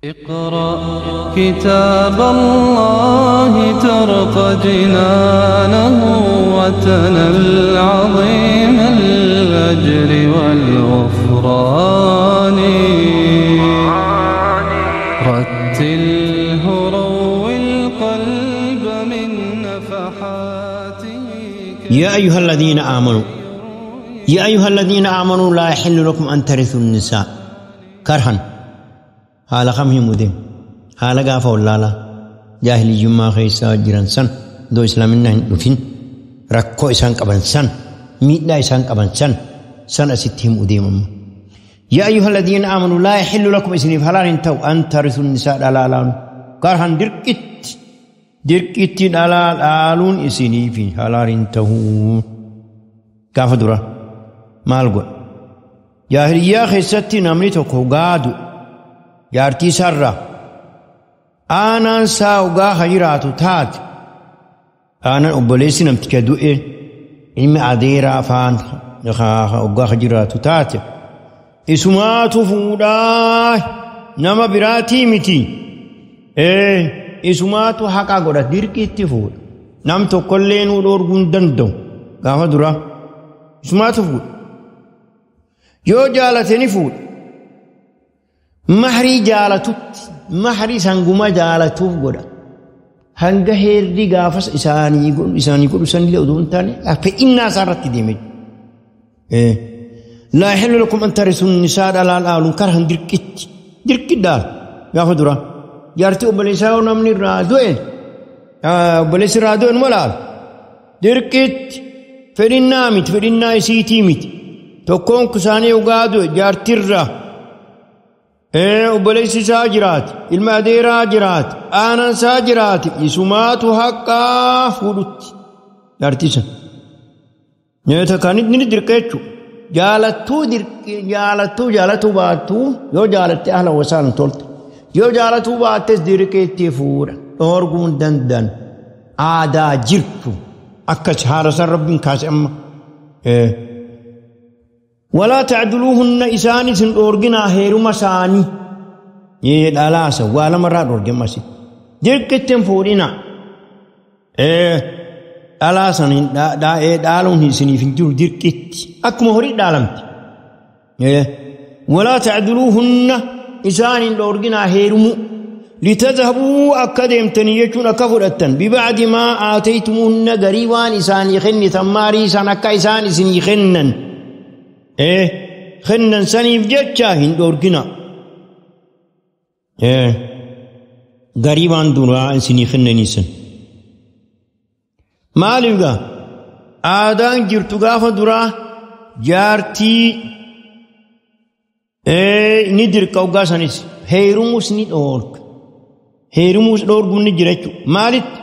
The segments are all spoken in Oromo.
اقرأ كتاب الله ترق جنانه وتنل عظيم الأجر والغفران. رتله روي القلب من نفحاته. يا أيها الذين آمنوا، يا أيها الذين آمنوا لا يحل لكم أن ترثوا النساء كرها. haala kam himu deemu, haala gaafa wallaalaa jaahiliyyummaa keessa jiran san, iddoo islaaminaa hin dhufin, rakkoo isaan qaban san, miidhaa isaan qaban san san asitti himu deemamma. Yaa ayyuha alladhiina aamanu laa yaxillu lakum, isiniif halaal hin ta'u, an tarisu nisaa, dhalaa laalu, karhan, dirqitti, dirqitti dhalaa dhaaluun isiniif halaal hin ta'u. Gaafa dura maal godha? Jaahiliyyaa keessatti namni tokko gaadu jaartii isaarraa aanaan isaa ugaa ha jiraatu taate, aanaan obboleessi namticha du'e, ilmi adeeraa afaan ugaa ha jiraatu taate, isumaatu fuudhaa, nama biraatii miti. Isumaatu haqa godha, dirqiitti fuudha. Nam tokkollee nuu dhoorguu hin danda'u. Gaafa dura isumaatu fuudha, yoo jaalate ni fuudha. Mahrii jaalatutti, mahrii sanguma jaalatuuf godha. Hanga heerri gaafas isaanii godhu sanillee oduu hin taane, fedhinnaa isaa irratti deeme. Laa yaxillu lakum an tarisu nisaa, dhalaa dhaaluun, karhan, dirqitti, dirqi dhaala. Gaafa dura jaartii obboleessaa yoo namni irraa du'e, obboleessi irraa du'e, numa laala dirqitti. Fedhinnaa miti, fedhinnaa isiitii miti. Tokkoon isaanii ugaa du'e, jaartirraa obboleessi isaa jiraate, ilma adeeraa jiraate, aanaan isaa jiraate, isumaatu haqqaa fuudhutti jaartii sana. Nyaata kan inni dirqa jechuudha. Jaalattuu jaalattuu jaalatuu baattuu, yoo jaalatte ahla wasaan tolte, yoo jaalatuu baattes dirqeetti fuudha. Dhoorguu hin danda'an. Aadaa jirtu akkas haala san Rabbiin kaase amma. Walaa tacduluuhunna, isaanis hin dhoorginaa heeruma isaanii. Dhalaasa waa lamarraa dhoorge masi. Dirqitti hin fuudhina. Dhalaa san dhaaluun isiniif hin jiru dirqitti. Akkuma horii dhaalamti. Walaa tacduluuhunna, isaan hin dhoorginaa heerumuu. Litadhabuu, akka deemtanii jechuun akka fudhattan, bibacdi maa aataytumuhunna, garii waan isaanii kennitan, maarii isaan akka isaan isinii kennan. Kennan saniif jecha hin dhoorgina. Garii waan duraa isinii kennanii san. Maaliif gaa? Aadaan jirtu gaafa duraa jaartii ni dirqa hoggaa sanis, heerumuus ni dhoorga. Heerumuus dhoorguun ni jira jechuudha. Maalitti?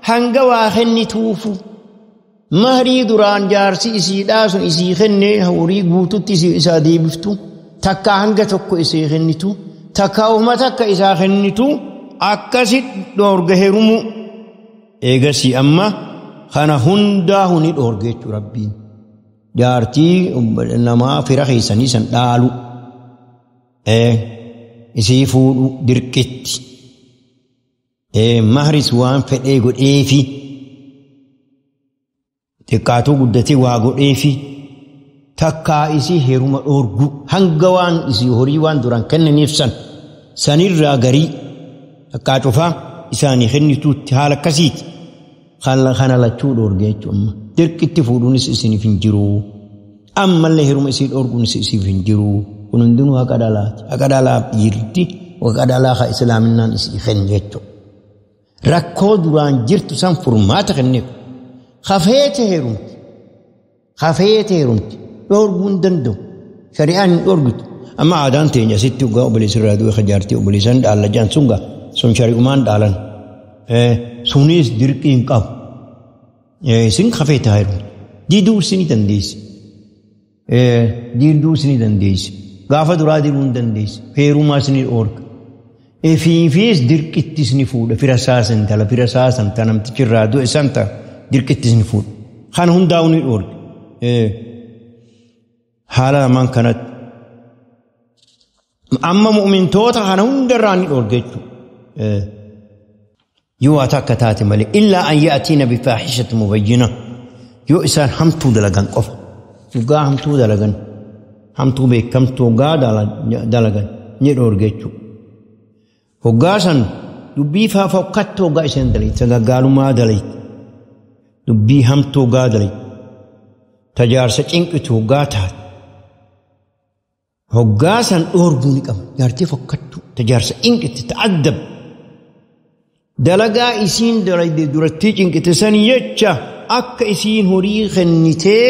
Hanga waa kennituufu. Mahrii duraan jaarsi isiidhaa sun isii kenne horii guututti isaa deebiftu, takka hanga tokko isii kennitu, takka ofuma takka isaa kennitu, akkasi dhoorga heerumuu. Eegasii amma kana hundaa ni dhoorga jechuudha Rabbiin. Jaartii namaa fira keessanii san dhaalu. Isii fuudhu dirqitti. Mahris waan fedhee godheefi. Xiqqaatuu guddatee waa godheefi. Takkaa isii heeruma dhoorgu, hanga waan isii horii waan duraan kennaniif san sanirraa garii takkaa cufaa isaanii kennituutti, haala akkasiiti. Kana lachuu dhoorge jechuudha. Dirqitti fuudhuunis isiniif hin jiru. Ammallee heeruma isii dhoorguunis isiniif hin jiru. Kun hundinuu haqa dhalaati. Haqa dhalaaf dhiirti haqa dhalaa ka islaaminaan isii kennu jechuudha. Rakkoo duraan jirtu san furmaata kenneef. Hafeete heerumti. Hafeete heerumti. Dhoorguu hin danda'u. Shari'aan hin dhoorgitu. Amma aadaan teenya asitti dhugaa obboleessi irraa du'e jaartii obboleessan dhaalla jaan sun gaa sun shari'umaan dhaalan. Sunis dirqii hin qabu. Isin hafeete heerumti. Diduu isinii dandeessi. Diduu isinii dandeessi. Gaafa duraa diduu hin dandeessi. Heerumaa isinii dhoorga. Fiifis dirqittis ni fuudha. Fira saasan tala fira saasan ta namtichi irraa du'e san ta dirqittis ni fuudha. Kana hundaa'u ni dhoorga. Haala lamaan kanatti. Amma mu'mintoota kana hundarraa ni dhoorge jechuudha. Yoo waa takka taate malee illaa an ya'tiina bifaaxishati mubayyina yoo isaan hamtuu dalagan qofa dhugaa hamtuu dalagan hamtuu beekamtuu hoggaa dalagan ni dhoorge jechuudha. Hoggaa san dubbii fokkattuu hoggaa isaan dalayte sagaggaalummaa dalayte dubbii hamtuu hoggaa dalayte tajaarsa cinqitu hoggaa taate hoggaa san dhoorguu ni qaba jaartii fokkattuu tajaarsa cinqite ta'addab dalagaa isiin dalayde durattii cinqite san jecha akka isiin horii kennitee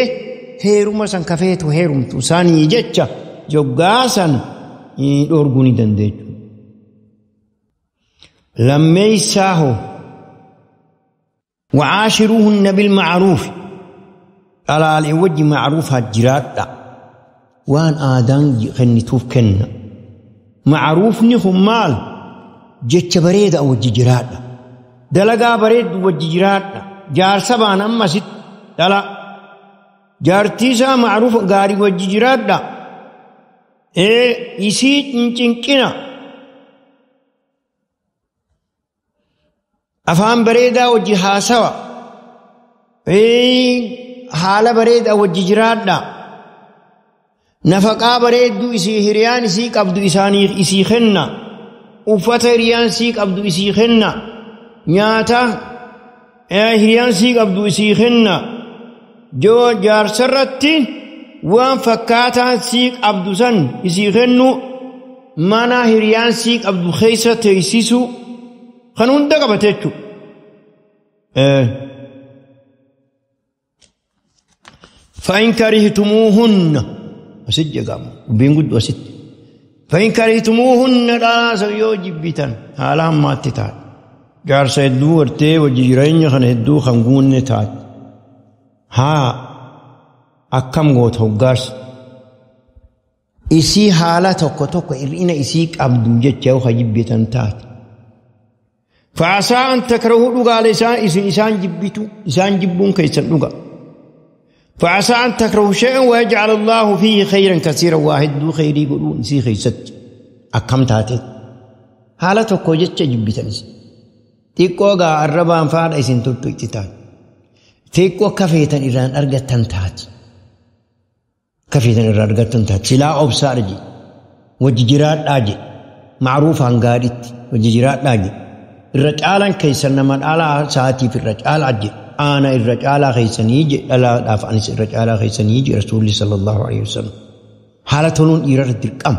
heeruma san kafeetu heerumtu sanii jecha hoggaa san dhoorguu ni dandeechu. Lammeessaa hoo وعاشروهن بالمعروف dhalaalee wajji macruufaa jiraadha waan aadaan kennituuf kenna. Macruufni kun maal? Jecha bareeda wajji jiraadha. Dalagaa bareeddu wajji jiraadha. Jaarsa baan ammasitti dhala. Jaartii isaa macruufa gaarii wajji jiraadha. Isii cincinqina. Afaan bareedaa wajji haasawa. Haala bareedaa wajji jiraadha. Nafaqaa bareedduu isii hiriyaan isii qabdu isaanii isii kenna. Uffata hiriyaan isii qabdu isii kenna. Nyaata hiriyaan isii qabdu isii kenna. Jaarsarratti waan fakkaataan isii qabdu san isii kennu mana hiriyaan isii qabdu keessa teessisu kan hunda qabate jechuudha. فإن كرهتموهن أسد قام وبين قد أسد فإن كرهتموهن لا سيو جبتن هالا ما تتعد جار سيدو ورتي وجيرين خن هدو خنقون نتعد ها أكم قوت هقاس إسي حالة توكو توكو إرئنا إسيك أبدو جتشاو خجبتن تات فعسى أن تكرهوا لغا لسان إسان جبتو إسان جبون كيسان لغا فعسى أن تكرهوا شيئا ويجعل الله فيه خيرا كثيرا واحد دو خير يقولون سي خيست أكم تاتت حالة كوجت جبتنس تيكو غا الربان فان إسن تطويت تيكو كفيتن إيران أرغتن تات كفيتن إيران أرغتن تات سلا أبصار جي وججرات آجي معروف عن غاريت وججرات آجي الرجالان كيسن نمان على ساعتي في الرجال أجي أنا الرجال خيسني جي لا داف أنس الرجال خيسني جي رسول الله صلى الله عليه وسلم حالتون إيراد دركم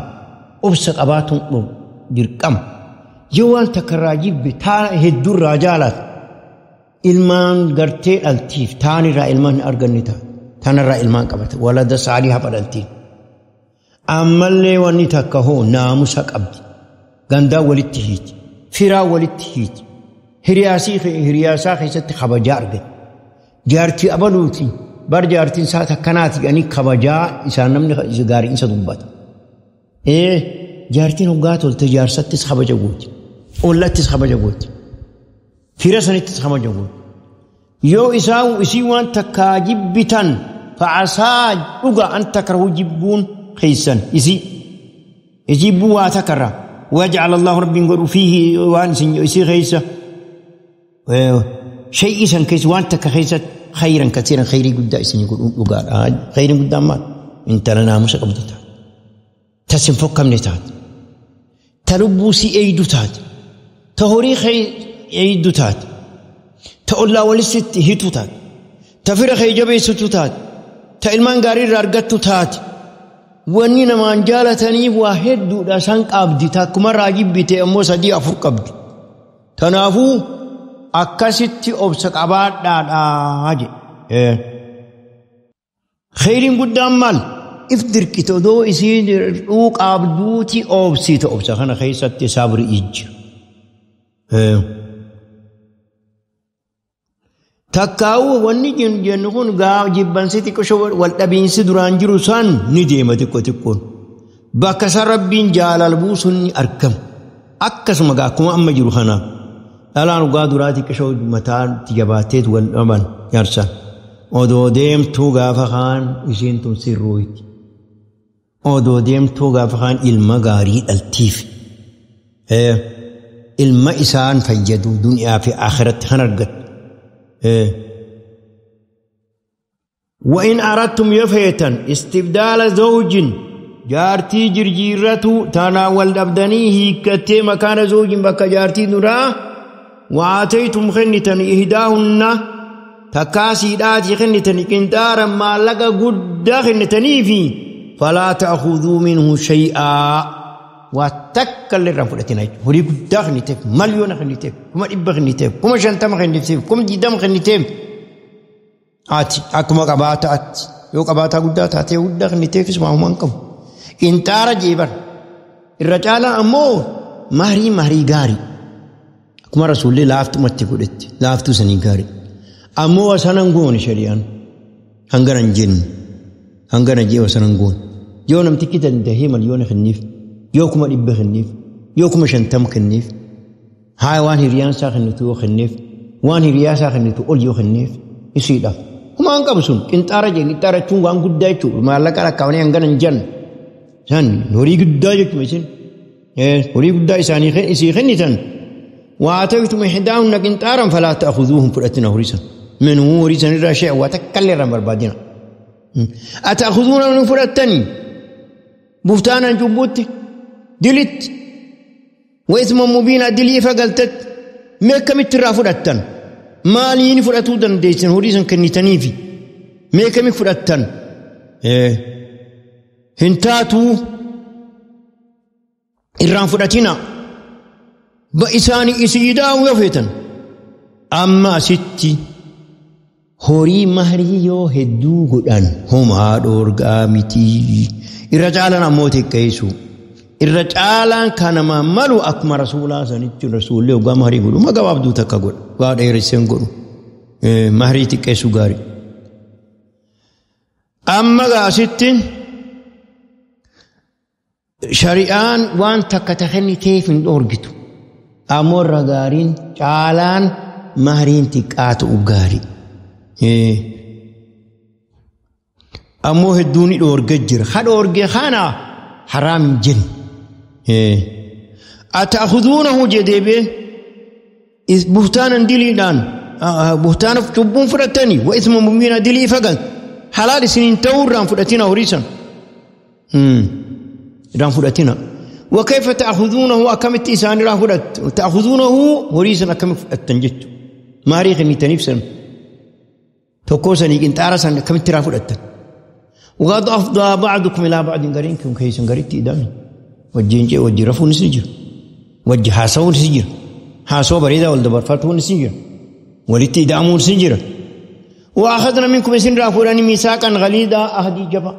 أبسط أباتون دركم يوان تكراجيب بتا هدو الرجالات إلمان قرتي التيف تاني را إلمان أرغنيتا تاني را إلمان قبت ولا دس عليها بدلتي أما اللي ونيتا كهو ناموسك أبدي غندا ولتهيت فرا ولتهيت هرياسي هرياسا خيست خبجا أرغن جارتي أبلوتي بر جارتين ساعة كناتي يعني خبجا إنسان نمني غاري إنسان دبات إيه جارتين وقاتل تجارستس خبجا قوت ولا تس خبجا قوت فرسني تس خبجا قوت يو إساو إسيوان تكاجبتن فعسى أوغا أن تكرهوا جبون خيسا إسي يجيبوا تكره ويجعل الله ربي يقول فيه وان إسي خيسا شيء إسان كيس وان تكخيسة خيرا كثيرا خيري قد إسان يقول وقال خيرا قدام ما انت لنا مش قبضتها تسم فوق من تات تلبوسي ايدو تات تهوري خي ايدو تات تقول لا ولست هيتو تات تفرخ جبي ستو تات تإلمان غاري رارغتو تات واني نمان جالتني واحد دو داسان قابدي تاكما راجب بيتي امو سدي افر قبدي تنافو akkasitti obsa qabaadhaadhaa jedhe. Khayriin guddaan maal? If dirqite odoo isiin dhuu qabduuti obsiite obsa kana keessatti sabri ijji. Takkaa'u wanni jennu kun gaa jibbansi xiqqoo wal dhabiinsi duraan jiru san ni deema xiqqoo xiqqoon. Bakka san rabbiin jaalal buusuun ni argama. Akkasuma gaa akkuma amma jiru kana. Dhalaan dhugaa duraa xiqqoo mataa jabaatee wal dhaban jaarsan. Odoo deemtuu gaafa kaan isiin tun sirruuti. Odoo deemtuu gaafa kaan ilma gaarii dhaltiif. Ilma isaan fayyadu duniyaa fi akhiratti kan argatu. وإن أردتم يفيتا استبدال زوج جارتي جرجيرته تناول أبدانيه كتي مكان زوج بك جارتي نرا وآتيتم خنة إهداهن تكاسي داتي خنة كنتارا ما لك قد خنتني في فلا تأخذوا منه شيئا واتكل للرفلتنا هري قد خنتف مليون خنتف كما إب خنتف كما شنتم خنتف كما جدم خنتف آتي أكما قباتا آتي يو قباتا قد تاتي قد خنتف اسمه منكم انتارا جيبر الرجال أمو مهري مهري غاري أكما رسول الله لافتو متي قدت لافتو سني غاري أمو وسنن شريان هنغرن جن هنغرن جي وسنن غون يو نمتكي تنتهي مليون خنيف يو كما دب خنيف يو كما شنتم خنيف هاي وان هريان سا خنتو خنيف وان هريا سا خنتو اول يو خنيف يسيدا هما انقبسون انتارا جي انتارا تون وان غدايتو ما لك ركاوني هنغرن جن سن هوري غدايتو مشين هوري غداي ساني خن اسي خنيتن واتيتم إحداهن قنطارا فلا تأخذوهم فرأتنا هريسا من هو هريسا الرشاء وتكلر بربادنا أتأخذون من فرأتني بفتانا جبوت دلت وإثم مبين دلي فقلتت ميكا مترا فرأتن مالين فرأتو دن ديسن هريسا كنتني في ميكا مك فرأتن هنتاتو إران فرأتنا بإساني إسيدا ويفيتن أما ستي هوري مهري يو هدو قدان هما دورغامتي إرجالا موتي كيسو إرجالا كان ما ملو أكما رسولا سنتي رسول الله وقام مهري قدو ما قواب دو تكا قد قاد إيرسين قدو مهري تكيسو غاري أما ستي شريان وان تكتخني كيف دورغتو أمور غارين چالان مهرين تقات أغاري أمو هدوني أورججر خد أورجي خانا حرام جن أتأخذونه جديبه بهتانا دليلان بهتانا تبون فرتني وإثم مبين دلي فقط حلال سنين توران فرتنا وريسا ران فرتنا وكيف تأخذونه أكمت إسان راهدت تأخذونه وريسا أكمت التنجت ماريخ نتنفسا توكوسني انت أرسا أكمت راهدت وقد أفضى بعضكم إلى بعض قرينكم كيسا قريت إدامي وجينجي وجرفون نسجر وجه حاسون نسجر حاسو بريدة والدبرفاتون نسجر ولتي دامون نسجر وأخذنا منكم إسن رافوراني ميثاقا غليظا أهدي جبا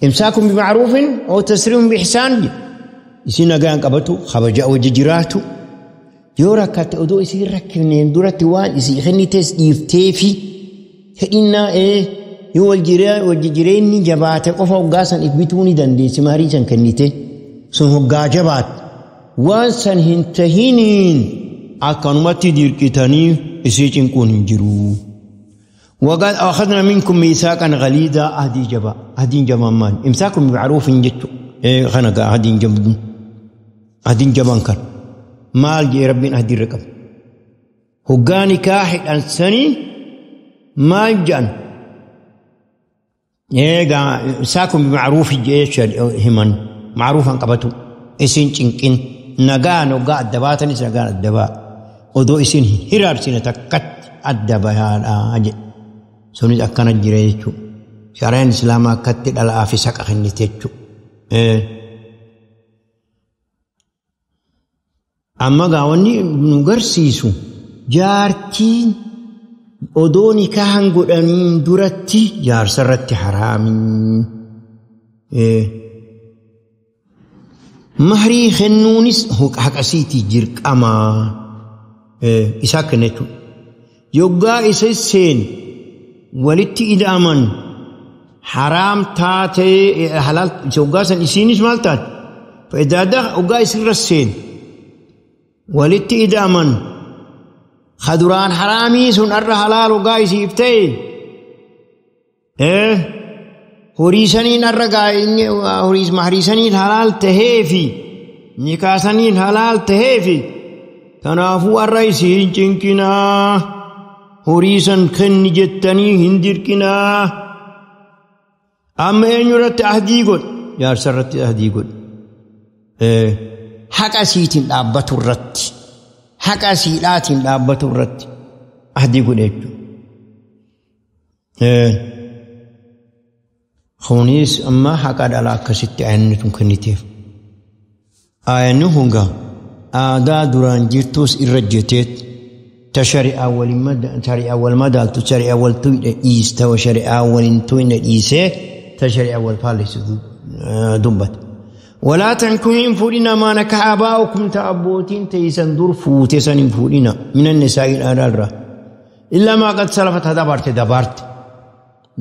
إمساكم بمعروف أو تسريح بإحسان إسنا قان قبتو خبجا وججراتو يورا كاتودو إسي ركنين دورتي وان إسي خني تس إفتيفي فإنا إيه يو الجيرين جبات قفا وقاسا إثبتوني دندي سماري سن كنيتي سن هقا جبات وان سن هنتهينين أكانومتي دير كتاني إسي چنكون هنجرو وقد أخذنا منكم ميثاقا غليظا أهدي جبا أهدي جبا مان إمساكم بمعروف جتو إيه خنقا أهدي جبا أهدي جبا كان مال جي ربين أهدي الرقم هقاني كاحد أنساني ما جان إيه إمساكم بمعروف جيش همن معروفا قبتو إسين چنكين نغان وقا الدباتني نغان الدبا ودو إسين هرار سنة تكت الدبا هذا سوني أكنا جريتشو شرعين إسلاما كتل على آفسك أخنيتشو أما قاوني نغرسيسو جارتين أدوني كهن قدامين درتي جار سرتي حرامي مهري خنونس هو حق أسيتي جرك أما إساك نتو يوغا إسيسين ولتي إدامن حرام تاتي حلال يوغا إسينيش مالتات فإذا دخ يوغا إسير السين ولتي إدامن خدران حرامي سن أر حلال وغا إسيفتي Horii saniin har'a horii mahrii saniin halaal taheefi nikaa saniin halaal taheefi kanaafuu har'a isiin cinqinaa horii san kenni jettanii hin dirqinaa. Amma eenyu irratti ahdii godhe? Jaarsa irratti ahdii godhe. Haqa siitiin dhaabbatu irratti haqa siidhaatiin dhaabbatu irratti ahdii godhe jechuudha. Kunis amma haqa dhalaa akkasitti aayanni tun kenniteef. Aayanni kun gaa aadaa duraan jirtus irra jeteet ta shari'aa wal madaaltu shari'aa wal tuyne dhiiste wa shari'aa waliin tuyne dhiisee ta shari'aa wal faallisitu dubbate. Walaa tankuhiin fuudhina maa nakaha abaa'ukum ta abbootiin teeysan dur fuute san hin fuudhina minan nisaa'i dhaalirraa. Illaa maa qad salafat dabarte dabarte.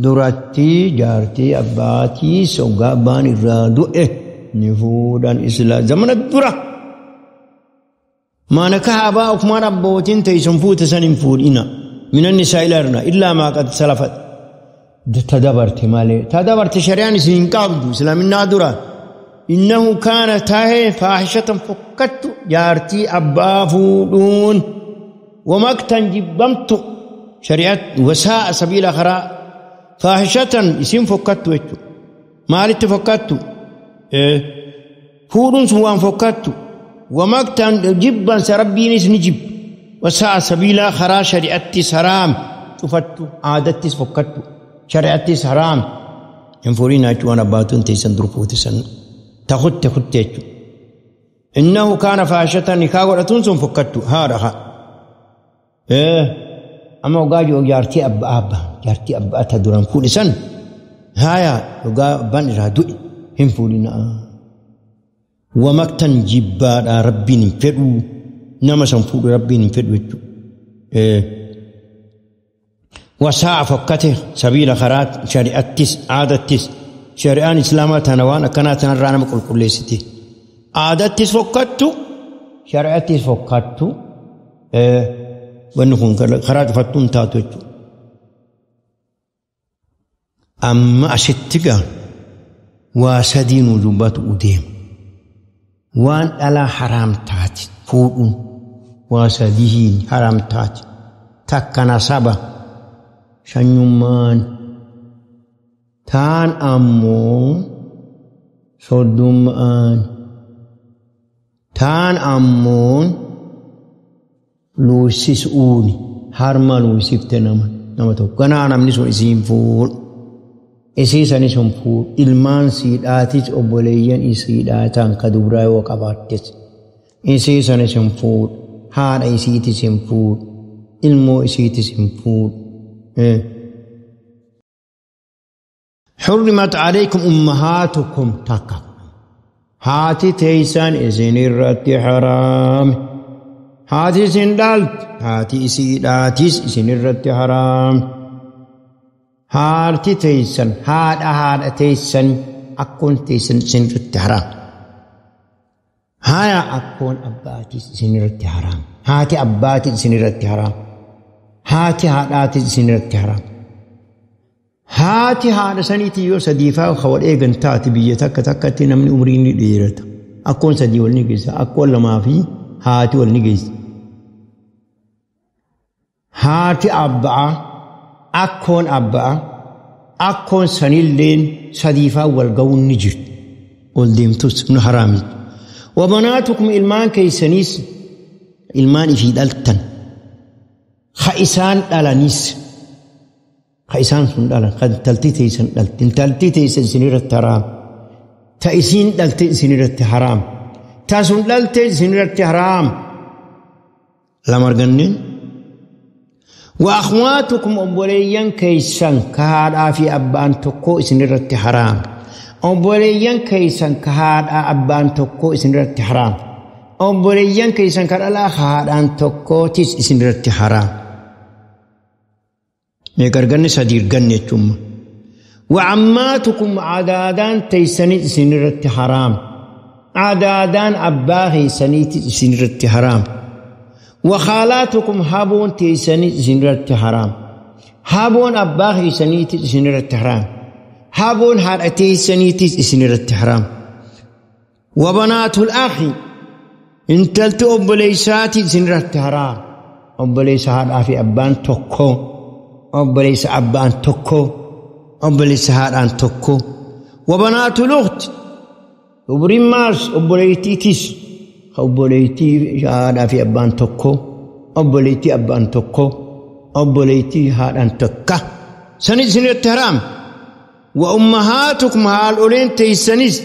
Duratti jaartii abbaatii soggaa abbaan irraa du'e ni fuudhan islaa zamana dura. Maa nakaha abaa'ukum maan abbootiin teeysan fuute san hin fuudhina minan nisaa'i dhaalirraa illaa maa qad salafat tadabarte malee tadabarte shari'aan isin hin qabdu islaaminaa dura. إنه كان تاهي فاحشة فكت جارتي أبا فودون ومقتا جبمت شريعة وساء سبيل أخرى فاحشة اسم فكت وجه مالت فكت فودون سوان فكت ومقتا جبا سربي نجب وساء سبيل أخرى شريعة سرام تفت عادت فكت شريعة سرام انفورين أجوان أباتون تيسن درفوت سن تخت تخت إنه كان فاحشة نكاح ورتون فكتو هارها أما وقاجو جارتي أب أب جارتي أب أتدوران كل سن هايا وقا بان رادو هم فولنا ومكتن جبار ربي نفرو نما سنفور ربي نفرو وساع فكته سبيل خرات شريعتس عادتس شريعان إسلاما تنوان أكنا تنرانا مقل كليستي عادتس فكتو شريعتس فكتو ونكون خرات فتون تاتو أما أشتقا واسدين وجبات أديم وان ألا حرام تاتي فوقون واسدين حرام تاتي تكنا سبا شنيمان تان أمو صدومان تان أمون لوسيسوني هرما لوسيفتنا نما تو كنا نمني سو إسيم فول إسيساني سن فول إلمان سيداتيس أبوليين إسيداتان كدبراي وكباتيس إسيساني سن فول هار إسيتي سن فول إلمو إسيتي سن فول حرمت عليكم أمهاتكم تكا هاتي تيسان إذن الرت حرام هاتي سندالت هاتي إسيداتيس إذن الرت حرام هاتي تيسان هاد هاد تيسان أكون تيسان إذن الرت حرام هايا أكون أباتيس إذن الرت حرام هاتي أباتي إذن الرت حرام هاتي هاداتي إذن الرت حرام هاتي هذا سنتي يو سديفا وخوال إيغن تاتي بيا تكا تكا تنمني أمريني ديرتا أكون سدي والنجيس أكون لما في هاتي والنجيس هاتي أبا أكون أبا أكون سنيلين سديفا والقون نجر والديم تس من حرامي وبناتكم إلمان كيسنيس إلمان في دلتن خائسان دلانيس خيسان سن دالن قد تلتي تيسن دلتين تلتي تيسن سنيرة حرام تايسين دلتي سنيرة حرام تاسون دلتي سنيرة حرام لمرغنين وأخواتكم أبوليان كيسان كهاد في أبان تكو سنيرة حرام أبوليان كيسان كهاد أبان تكو سنيرة حرام أبوليان كيسان كهاد أخاد تكو تيس سنيرة حرام ميقرغني صدير غني وعماتكم عدادان تيسني سنرت حرام عدادان أباهي سنيت سنرت حرام وخالاتكم هابون تيسني سنرت حرام هابون أباهي سنيت سنرت حرام Haboon haadha teessaniitis isinirratti haraam. Wabanaatul akhi intalti obboleessaati isinirratti haraam. Obboleessa haadhaa fi abbaan tokko, obboleessa abbaan tokko, obboleessa haadhaan tokko. Wabanaatul ukhti dubrimmaas obboleettiitis obboleettii haadhaa fi abbaan tokko, obboleettii abbaan tokko, obboleettii haadhaan tokka. Sanis isinirratti haraam. وأمهاتكم هالولين تيسنس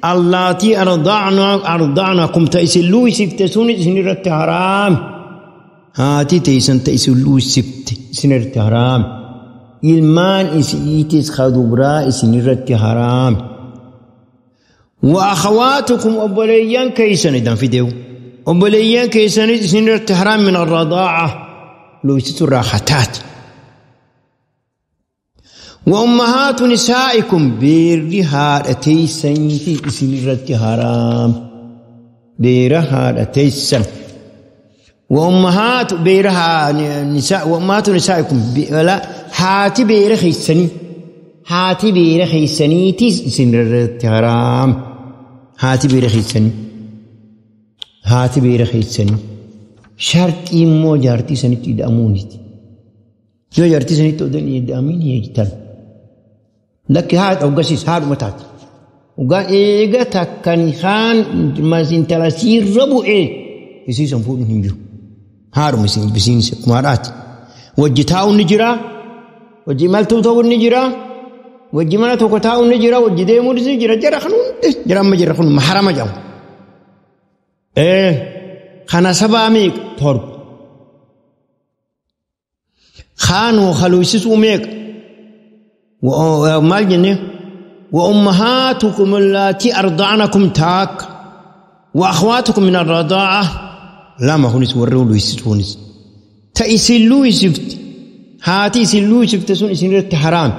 اللاتي أرضعنكم تيسلو سفت سنرت حرام. هاتي تيسن تيسلو سفت سنرت حرام. إلمان إسئيتس خدبرا سنرت حرام. وأخواتكم أبوليان كيسن إذن فيديو أبوليان كيسن سنرت حرام من الرضاعة لو ستر راحتات. وأمهات نسائكم بيرها أتيسن في سنرة حرام. بيرها أتيسن. وأمهات بيرها نساء وأمهات نسائكم ولا هاتي بيرخيسني هاتي بيرخيسني تيس سنرة حرام. هاتي بيرخيسني هاتي بيرخيسني شرط إمو جارتي سنتي دأموني جو جارتي سنتي دأموني دأمين يجتل لك هاد أو قسيس هاد متات وقال إيجا تكني خان ما سنتلاسير ربو إيه يسيس أنفود نجو هارو مسين بسين سكمارات وجتاو نجرا وجمالتو تو نجرا وجمالتو كتاو نجرا وجديمو نجرا جرا خنون جرا ما جرا خنون محرم جاو إيه خنا سبا ميك تورب خانو خلوسيس وميك ومال جنة. وأمهاتكم اللاتي أرضعنكم تاك وأخواتكم من الرضاعة لا ما هونس وروا لويس تأسلو يسفت هاتي سلو يسفت سون إسين حرام.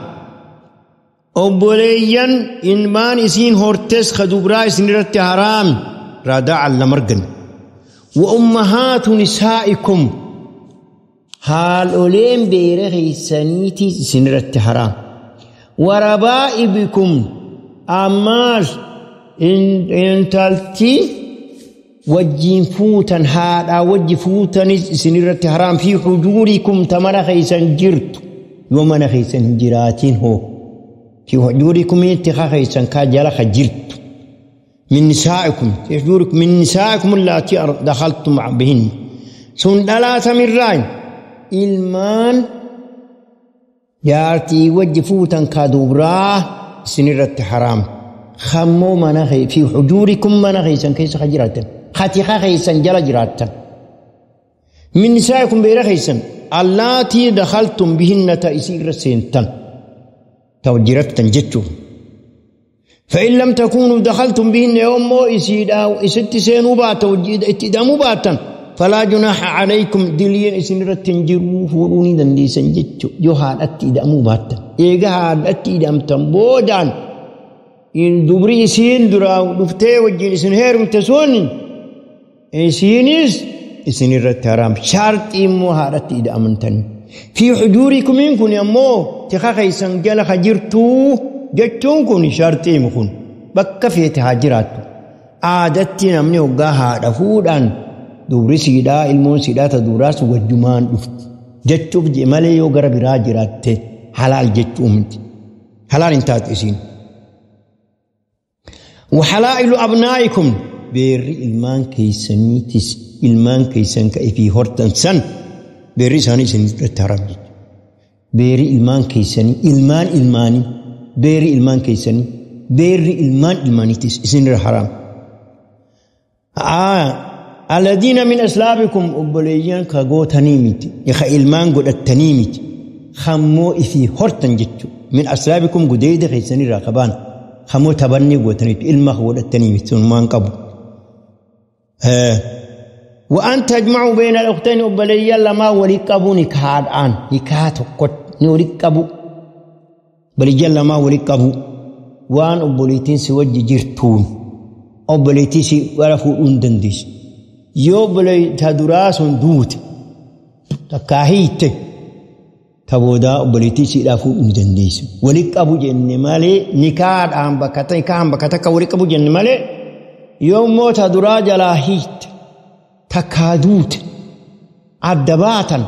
أبوليا إنمان إسين هورتس خدوبرا إسين حرام رضاع لمرقن. وأمهات نسائكم هالولين بيرخيسانيتي إسين حرام. وربائبكم أماس إن تلتي وجين فوتن هذا وجي فوتن سنرة حرام في حجوركم تمر خيسن جرت ومن خيسن جراتين هو في حجوركم انتخا خيسن كاجلا خجرت من نسائكم في حجوركم من نسائكم اللاتي دخلتم بهن سن لا تمرين إلمان جارتي وجي فوتن كادوبرا سنرة حرام خمو مناخي في حجوركم مناخي كيس خجراتن خاتيخا خيسن جلا جراتن من نسائكم بير خيسن اللاتي دخلتم بهن تأسير سنتن توجرتن جتو فإن لم تكونوا دخلتم بهن يوم إسيدا إست سينو باتا اتدامو باتا فلا جناح عليكم دليل إسنرتن جرو فوروني دنديسن جتو يوهان اتدامو باتا إيقهان اتدامتن بودان إن دبري إسين درا دفتي وجين إسن هيرم تسوني إسينيس إسن الرترام شرط إمو هارت إذا أمنتني في حجوركم إن كن يمو تخاخي سنجل خجرتو جتون كن شرط إمو كن بك في تهاجرات عادتي نمني وقاها دفودان دبري سيدا إلمون سيدا تدوراس وجمان دفت جتو بجمالي يوغر براجرات حلال جتو منت حلال انتات إسين. وحلائل أبنائكم بير إلمان كيسنيتس إلمان كيسن كيفي هورتن سن بير ساني سن الترم بير إلمان كيسني إلمان إلماني بير إلمان كيسني بير إلمان إلمانيتس سن الحرام. الذين من أسلابكم أبليان كغو تنيمت يخ إلمان قد التنيمت خمو إفي هورتن جتو من أسلابكم قديد خيسني راقبان خمو تبني قوتنيت إلما هو التنيمت مان قبو. وأن تجمعوا بين الأختين أبليا لما ولقبوا نكاد آن نكاد قط نولقبوا بليا لما ولقبوا وأن أبليتين سوج جرتون أبليتين سوارفوا أندندس يو بلي تدراس دوت تكاهيت Taboodaa obboleettii isiidhaa fuudhuu ni dandeessu. Walitti qabu jenne malee nikaadhaan bakka nikahaan bakka takka walitti qabu jenne malee yoommoo ta duraa jalaa hiikte takkaa duute adda baatan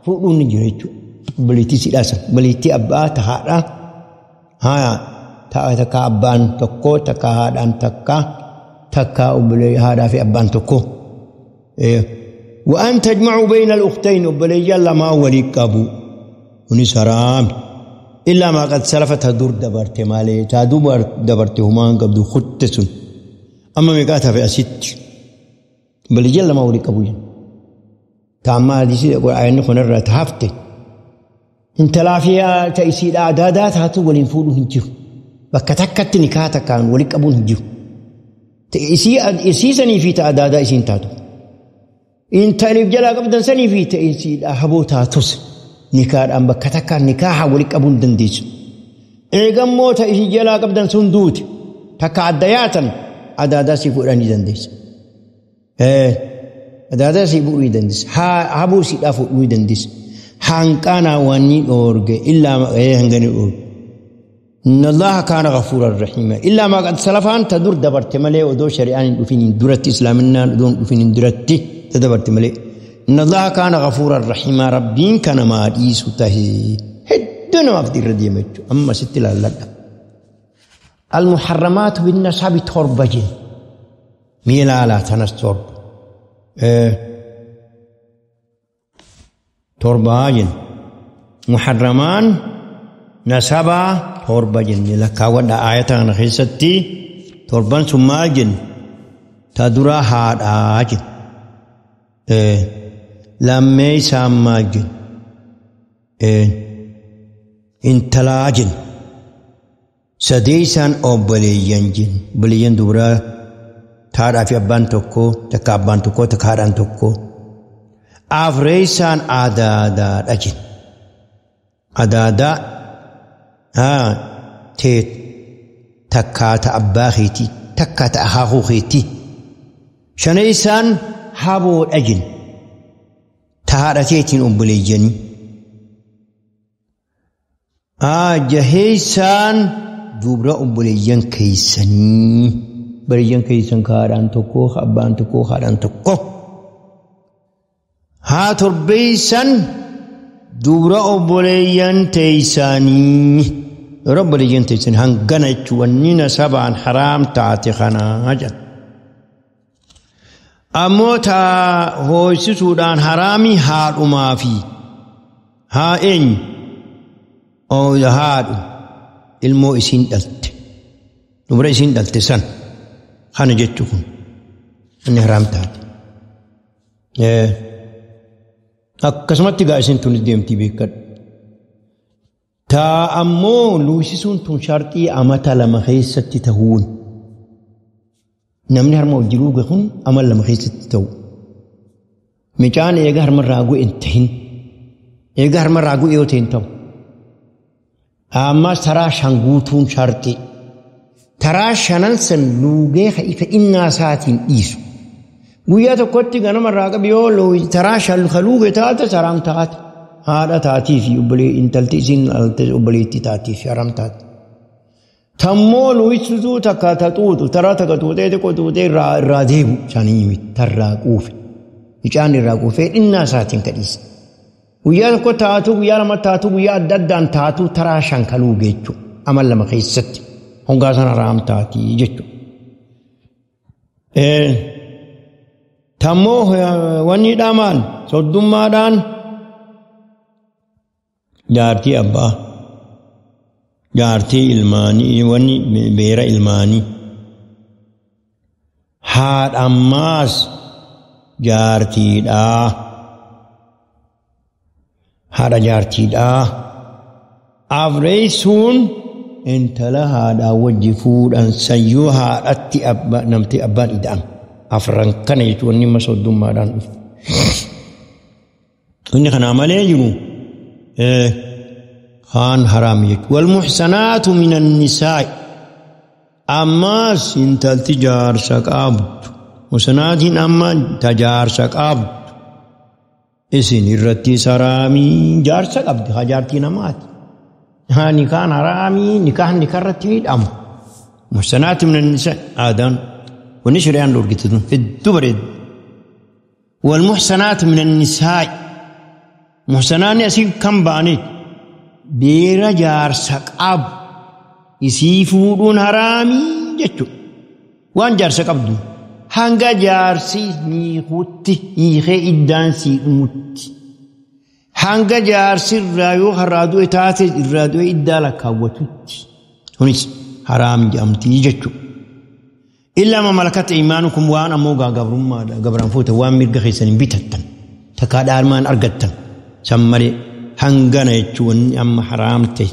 fuudhuun ni jira jechuudha. Obboleettii isiidhaa sana obboleettii abbaa ta haadhaa haa takka abbaan tokko takka haadhaan takka takka haadhaa fi abbaan tokko. وأن تجمعوا بين الأختين obboleeyyan lamaa walitti qabu. Kunis haraami. إلا ما قد سلف ta dur dabarte malee ta dur dabarte humaan qabdu kutte sun. Amma meeqaa tafe asitti. Obboleeyyan lamaa walii qabu jenna. Ta amma hadiisii ayyaanni kunirraa ta hafte. Intalaa fi ta isiidhaa adaadaa taatu waliin fuudhuu hin jiru. Bakka takkatti nikaa takkaan walii qabuun hin jiru. Isii sanii fi ta adaadaa isiin taatu. Intaliif jalaa qabdan sanii fi ta isiidhaa haboo taatus. Nikaadhaan bakka takkaan nikaaha walii qabuu hin dandeessu. Eegammoo ta isii jalaa qabdan sun duute takka adda yaatan adaadaa sii fuudhanii ni dandeessa. Adaadaa sii fuudhuu ni dandeessa. Haboo siidhaa fuudhuu ni dandeessa. Hanqaanaa waan ni dhoorge illaa hangani dhoorge. إن الله كان غفورا رحيما إلا ما قد سلفان تدور دبرت ملي ودو شريعان دفين درت إسلامنا دون دفين درت تدبرت ملي إن الله كان غفورا رحيما ربين كان ما ديسو تهي هدنا ما في الرديمة أما ست لا لا المحرمات بالنسب تربجين ميلا لا تنس ترب ترباجين محرمان نسبا تربجين لك ودا آية خيستي تربان سماجين تدرا هاد آجين lammee isaan maal jennu intalaa jennu sadee isaan obboleeyyan jennu obboleeyyan dubaraa haadhaa fi abbaan tokko takka abbaan tokko takka haadhaan tokko afree isaan adaadaadha jennu adaadaa teet takkaa ta abbaa keetii takkaa ta akaakuu keetii shanee isaan haboodha jennu. Ta haadha teetiin obboleeyyanii. Jahee isaan dubra obboleeyyan keessanii. Obboleeyyan keessan ka haadhaan tokko, ka abbaan tokko, ka haadhaan tokko. Haa torbeessan dubra obboleeyyan teessanii. Dubra obboleeyyan teessanii hangana jechuun wanni nasabaan haraam taate kanaa jedha. Ammoo ta hooysisuudhaan haraami haadhumaa fi haa eenyu haadhu ilmoo isiin dhalte dubra isiin dhalte san kana jechuu kun inni haraam taate. Akkasumatti gaa isin tunis deemtii beekadhu. Ta ammoo luusisuun tun sharxii amata lama keessatti tahuun. Namni harma wal jiruu kun amal lama keessatti ta'u. Mucaan eega harmarraa gu'e hin tahin. Eega harmarraa gu'e yoo ta'e hin ta'u. Ammas taraa shan guutuun sharxii. Taraa shanan san luugee fedhinnaa isaatiin dhiisu. Guyyaa tokkotti ganamarraa qabi yoo taraa shan luuge taate saraam taate. Haadha taatii fi intalti isiin obboleettii taatii fi haram taate. Tammoo luusituu takka ta xuuxu taraa takka xuuxee xiqqoo xuuxee irraa deebu sanii miti tarraa quufe. Mucaan irraa quufee dhinnaa isaatiin kadhiise. Guyyaa tokko taatu guyyaa lama taatu guyyaa adda addaan taatu taraa shan kaluu jechuudha. Amal lama keessatti hongaa sana raam taatii jechuudha. Tammoo wanni dhaamaan soddummaadhaan jaartii abbaa. Jaartii ilmaanii wanni beera ilmaanii haadha ammaas jaartiidhaa haadha jaartiidhaa afreessuun intala haadhaa wajji fuudhan sayyoo haadhatti namti abbaan ida'an afran kana jechuun wanni amma soddummaadhaan dhufu. Inni kanaa malee jiru kaan haraam jechuudha. Walmuxsanaatu minan nisaa'i ammaas intalti jaarsa qabdu. Muxsanaatiin amma ta jaarsa qabdu. Isin irratti haraamii jaarsa qabdi hajaartii namaati. Nikaan haraamii nikaan nikarratti hidhamu. Muhsanaati min annisaa aadaan wanni shari'aan dhoorgite tun hedduu bareeddu. Walmuhsanaati min annisaa muhsanaanni asii kan ba'anii beera jaarsa qabu isii fuudhuun haraamii jechuudha. Waan jaarsa qabdu hanga jaarsi hiikutti hiikee iddaan sii dhumutti. Hanga jaarsi irraa yoo harraa du'e taate irraa du'e iddaa lakkaawwatutti. Kunis haraam jedhamtii jechuudha. Illaa ma malakat aymaanukum waan ammoo gabrummaadha gabraan fuute waan mirga keessan hin bitattan takkaa dhaalmaan argattan san malee hangana jechuun wanni amma haraam ta'e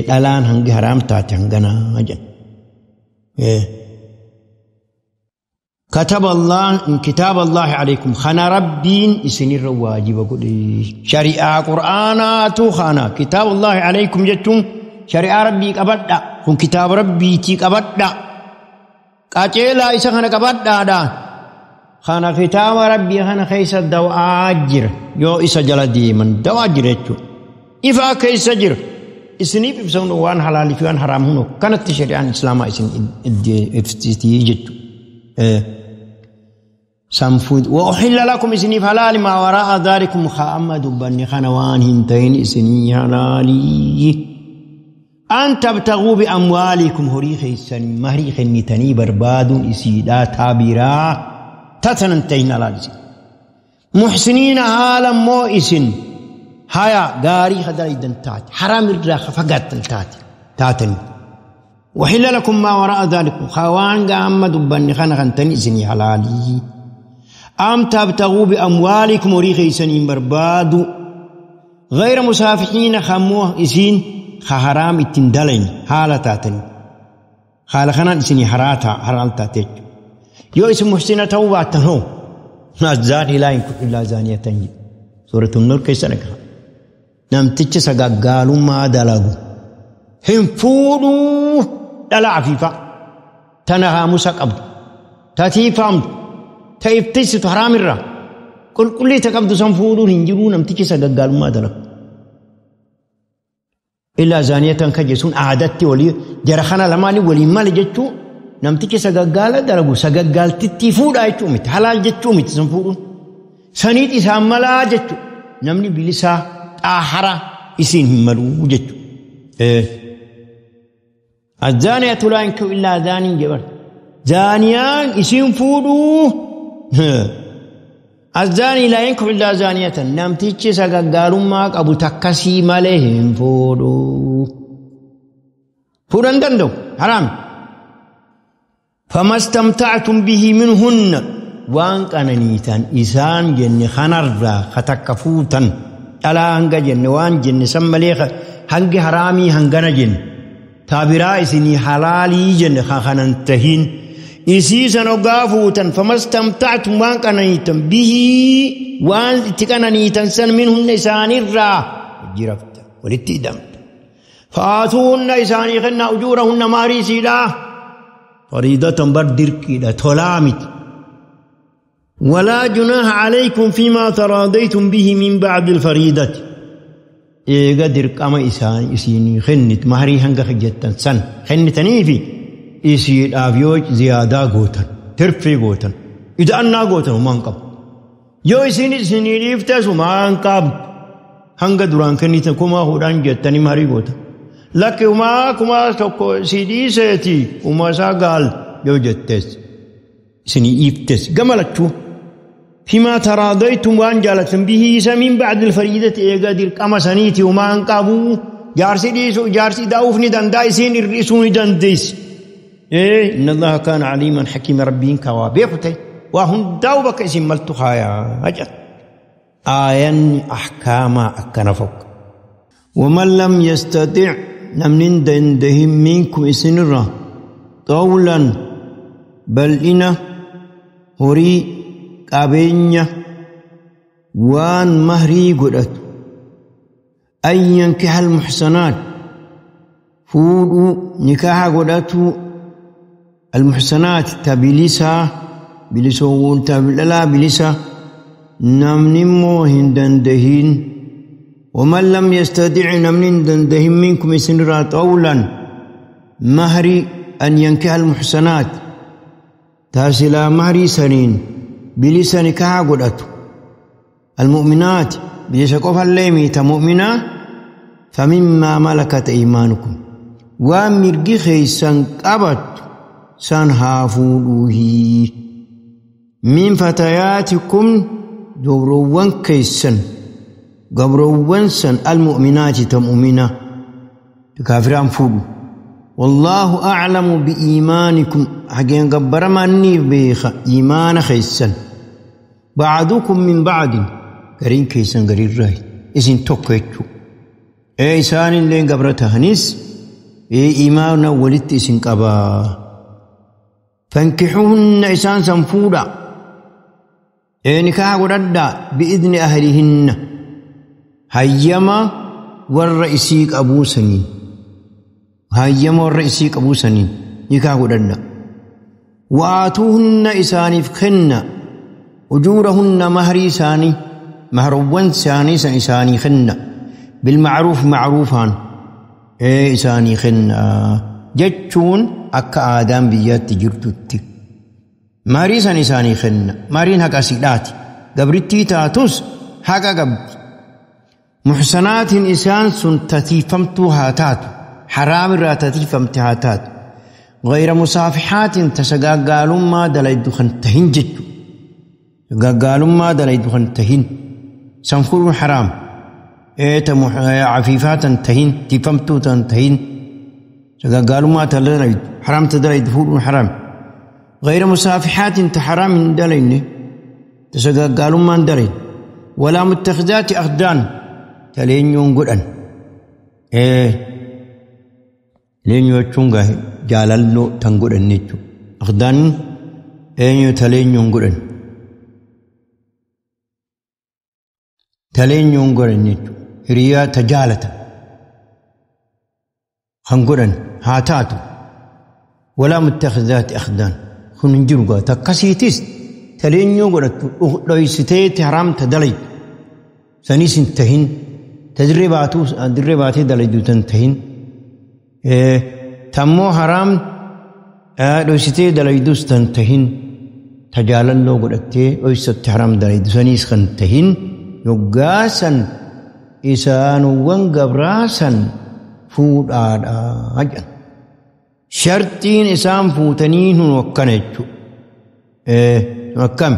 dhalaan hangi haraam taate hangana jedha. كتب الله كتاب الله عليكم خنا ربين إسنير واجب قولي شريعة قرآنات خنا كتاب الله عليكم جتون شريعة ربي كبدا كن كتاب ربي تي كبدا قاتلا إسا خنا كبدا دا خنا كتاب ربي خنا خيس الدواجر يو إسا جلدي من دواجر إفا كيس جر إسنيف إبسون وان حلالي في وان حرام هنو كانت شريعة الإسلام إسن إفتي جتو سنفود وأحل لكم إسني فلال ما وراء ذلكم خامد بني خنوان هنتين إسني حلالي أن تبتغوا بأموالكم هري خيسن مهري خنتني برباد إسيدا تابرا تتنتين لالسي محسنين هالا مو إسن هيا غاري خدر تات حرام الراخ فقط تات تاتني وحل لكم ما وراء ذلك خوان قام دبني خنخنتني إسني حلالي أم تبتغوا بأموالكم وريخ إسنين بربادو غير مسافحين خموه إسين خحرام التندلين حالة تاتني خالة خنان إسني حراتا حرالتا تج يو اسم محسنة توبة تنو الزاني لا ينكح إلا زانية تنجي سورة النور كيسنك نمتج سقاقالوا ما دلقوا هم فودوا لا عفيفة تنها موسى قبض تاتيفام تيفتس حرام الرا كل كل تقبض سنفودون هنجرون نمتج سقاقالوا ما دلقوا إلا زانية كجسون عادتي ولي جرخنا لماني ولي مال جتشو نمتج سقاقال دلقوا سقاقال تتفود آيتو مت حلال جتشو مت سنفودون سنيت إسام ملا جتشو نمني بلسا آحرا إسين همالو جتشو الزانية لا ينكح إلا زاني جبر زانيان إسين فودو الزاني لا ينكح إلا زانية نمتج سقاقال ماك أبو تكسي مالهم فودو فودن دندو حرام فما استمتعتم به منهن وان كاننيتان إسان جن خنرا ختكفوتن ألا هنگ جن وان جن سمليخ هنگ حرامي هنگنا جن تابرا إسني حلالي جن خننتهين إسيسا نقافوتن فما استمتعتم وان كاننيتان به وان تكاننيتان سن منهن إسان الرا جرفت ولتدمت فآتوهن إساني خنا أجورهن ماريسي لا فريضة بردركي لا تلامت ولا جناح عليكم فيما تراضيتم به من بعد الفريضة إيغا درك أما إسان إسيني خنت مهري هنگا خجتن سن خنتني في إسيد آفيوج زيادة غوتن ترفي غوتن إذا أنا غوتن وما انقب يو إسيني إسيني ريفتس وما انقب هنگا دران خنتن كما هوران جتني مهري غوتن لك وما كما توكو سيدي سيتي وما ساقال يو جتس إسيني إفتس قملتشو فيما تراضيتم وان جالتم به من بعد الفريدة إيغا كما سنيتي وما انقابو جارسي ديسو جارسي داوفني دندايسين الرئيسوني دنديس إيه إن الله كان عليما حكيما ربين كوابيقتي وهم داوبك اسم ملتخايا أجل آيان أحكاما أكنفك ومن لم يستطع نمنين دندهم منكم إسنرا طولا بل إنا هري qabeenya waan mahrii godhatu an yankiha almuhsanaat fuudhuu nikaaha godhatu almuhsanaat ta bilisaa bilisoowwan ta dhalaa bilisa Namni immoo hin dandahin. ومن لم يستطع namni hin dandahin منكم isinirraa طولا mahrii أن ينكح المحصنات taasilaa mahrii saniin bilisa nikaha godhatu المؤمنات bilisa qofallee miita mu'minaa فمما ملكت أيمانكم waan mirgi keeysan qabattu san haa fuudhuuhi من فتياتكم gabroowwan keeysan gabroowwan san المؤمنات ta mu'mina kaafiraan fuudhu والله أعلم بإيمانكم حقين قبر ما بيخ إيمان خيسن بعضكم من بعض قرين كيسن قرين راي إسن توكيتشو إيه إسان اللين قبرتها هنس إيه إيماننا ولدت إسن قبا فانكحوهن إسان سنفودا إيه نكاح قردا بإذن أهلهن هيما والرئيسيك أبو سنين هيما والرئيسيك أبو سنين نكاح قردا وآتوهن إسانف خن أجورهن مهري ساني مهروان ساني ساني خن بالمعروف معروفان إيه إساني خن جتشون أكا آدم بيات جرتوتي مهري ساني ساني خن مهرين هكا سيداتي قبرتي تاتوس هكا قبل محسنات إسان سن تتيفمتو هاتات حرام را تتيفمت هاتات غير مصافحات تسقاقالوا ما دليدو خنتهن جتشو قالوا ما دليدو خنتهن سنفور حرام إيه عفيفات تهين تفمتو تنتهين قالوا ما تدليد حرام تدليد فور حرام غير مسافحات تحرام دلين قالوا ما دلين ولا متخذات أخدان تلين ينقلن إيه لين يوتشونغا جالالو تنقلن نيتشو أخدان إيه تلين ينقلن تلين ينقلن نيتشو هريا تجالة خنقلن هاتاتو ولا متخذات أخدان خنجرقا تكسيتيس تلين ينقلن لويستيت حرام تدلي سنيس انتهن تدريباتو تدريباتي دليدو تنتهن إيه تمو حرام لويستي دليدوس تنتهن تجاللو قلتي لويست حرام دليدو سنيس خنتهن يقاسا إسان وانقبراسا فود آد شرطين إسان فوتنين وكنتشو إيه وكم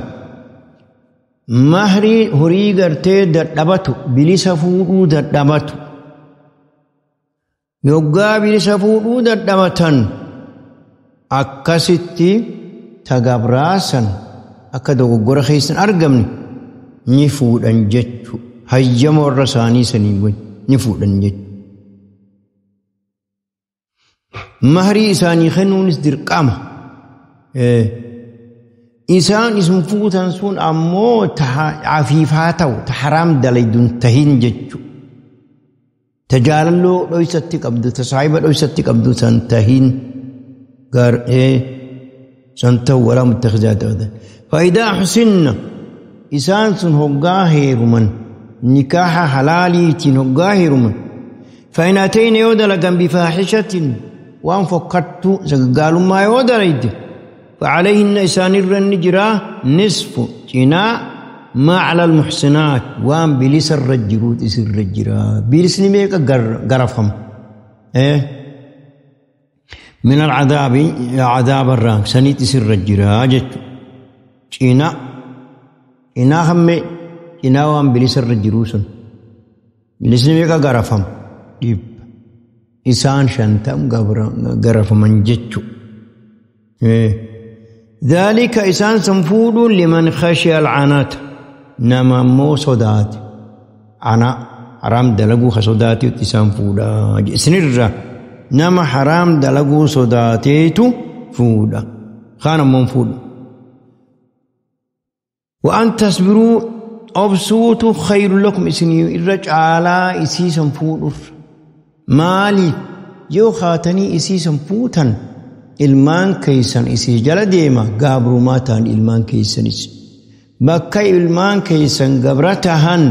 مهري هري قرتي دردبتو بلس فودو دردبتو يقا بلس فودو دردبتن أكستي تقبراسا أكدو قرخيسا أرقمني نفود أنجتشو هيما الرساني سنين نفود أنجتشو مهري إساني خنونس درقامة إيه إنسان اسم فوتان سون أمو عفيفاتو تحرام دليدون تهين جتشو تجاللو لويستي قبدو تصعيب لويستي قبدو سنتهين قار إيه سنتو ولا متخذات أبدا فإذا حسن إنسان سن هقاه رمن نكاح حلالي تنهقاه رمن فإن أتين يودلقا بفاحشة وأن فكرت قالوا ما يودليد فعليهن إسان الرنجرة نصف جناء ما على المحسنات وأن بلس الرجروت إس الرجرة بلس نميك قرفهم إيه من العذاب عذاب الرام سنيت إس الرجرة جت جناء جناء هم جناء وأن بلس الرجروس بلس نميك قرفهم ديب إسان شنتم قرفهم جتشو إيه ذلك إسان سنفود لمن خشي العنات نما مو صدات عنا حرام دلقو خصداتي إسان فودا سنرة نما حرام دلقو صداتي فودا خانا منفود وأن تصبروا أبسوت خير لكم إسني الرجع على إسي سنفود مالي يو خاتني إسي سنفوتا ilmaan keeysan isii jala deema gaabrumaa ta'an ilmaan keeysanis Bakka ilmaan keessan gabra tahan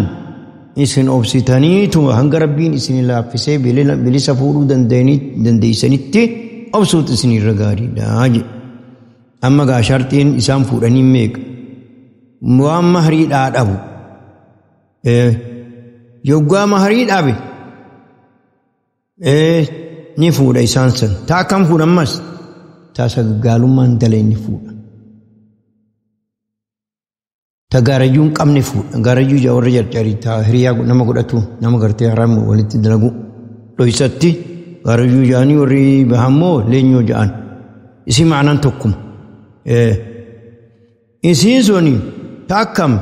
isin obsitaniitu hanga Rabbiin isin laaffisee bilisa fuudhuu dandeessanitti obsuutu isin irra gaariidha jedhe. Amma gaa sharxiin isaan fuudhanii meeqa? Waan mahariidhaa dhabu. Yoggaa maharii dhabe ni fuudha isaan san. Taa akkam fuudha ammas? Taa sagagaalummaan dalee ni fuudha. Ta gaarayyuu hin qabne fuudha. Gaarayyuu ijaa warra jarjarii taa hiriyaa nama godhatu nama gartee haraam walitti dalagu dhoysatti gaarayyuu ja'anii warri bahammoo leenyoo ja'an. Isii ma'anaan tokkuma. Isiin suni ta akkam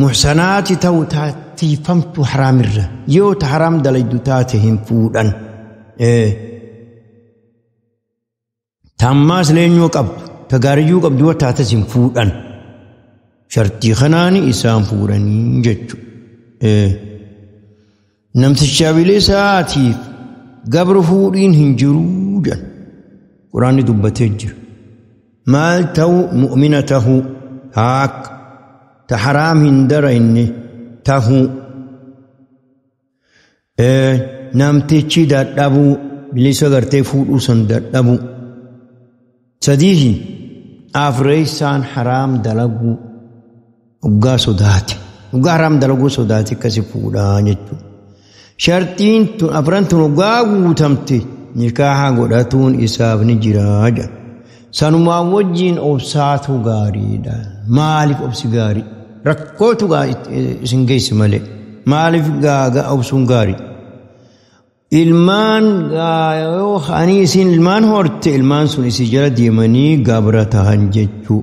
muhsanaati ta'u taatiifamtu haraamirra yoo ta haraam dalaydu taate hin fuudhan. Ta ammaas leenyoo qabdu ta gaarayyuu qabdu yoo taates hin fuudhan. Shartii kanaani isaan fuudhanii jechuudha. Namticha bilisaatiif gabra fuudhiin hin jiruu jedhan. Quraanni dubbatee jira. Maal ta'u mu'mina ta'uu haaka ta haraam hin darayne ta'uu namtichi dadhabuu bilisa gartee fuudhuu san dadhabuu. Sadiihi afreessaan haraam dalaguu. Dhugaa sodaate. Dhugaa haraam dalaguu sodaate akkasi fuudhaa jechuudha. Shartiin tun afran tun dhugaa guutamte nikaaha godhatuun isaaf ni jira jedha. Sanumaa wajjin obsaatu gaariidha. Maaliif obsi gaarii? Rakkootu isin geessi malee. Maaliif obsuun gaarii? Ilmaan yoo ani isin ilmaan horte ilmaan sun isin jala deemanii gabra tahan jechuu.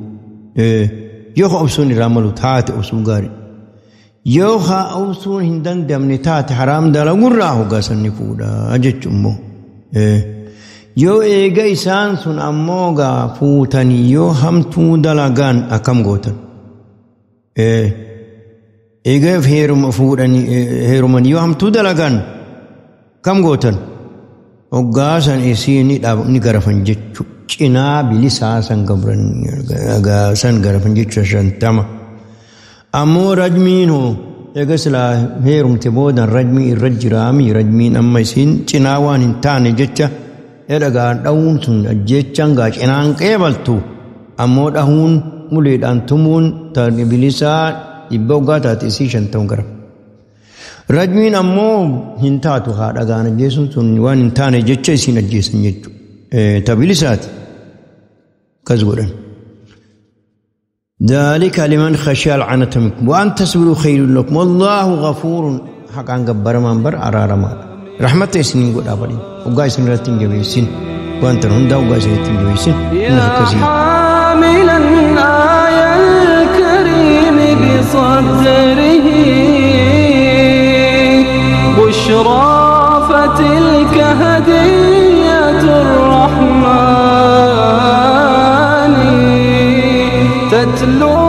Yoo obsuun irraa malu taate obsuun gaarii. Yoo obsuun hin dandamne taate haraam dalagurraa hogaasan ni fuudhaa jechuun immoo. Yoo eega isaan sun ammoo gaa fuutanii yoo hamtuu dalagaan akkam gootan. Eega fuudhanii heerumanii yoo hamtuu dalagaan kam gootan. Hoggaasan isii ni garafan jechuudha. Cinaa bilisaa san garafan jechuudha 50. Ammoo rajmiin hoo eega silaa heerumte boodan rajmii irra jiraami rajmiin amma isiin cinaa waan hin taane jecha dhagaa dha'uun sun ajjechaan gaa cinaan qeebaltu ammoo dhahuun uleedhaan tumuun bilisaa 100 hoggaa taate isii 50 garafa. Rajmiin ammoo hin taatu haa dhagaan ajjeesuun sun waan hin taane jecha isiin ajjeesan jechuudha. Ta bilisaati akkas godhan. ذلك لمن خشي العنة منكم وأن تصبروا خير لكم والله غفور حقا جبر من بر أرار ما رحمة سنين قد أبرين وقايس من رتين جبيسين وأنت هندا وقايس رتين جبيسين. يا حاملا آية الكريم بصدره بشرى فتلك هدية الرحمن تتلو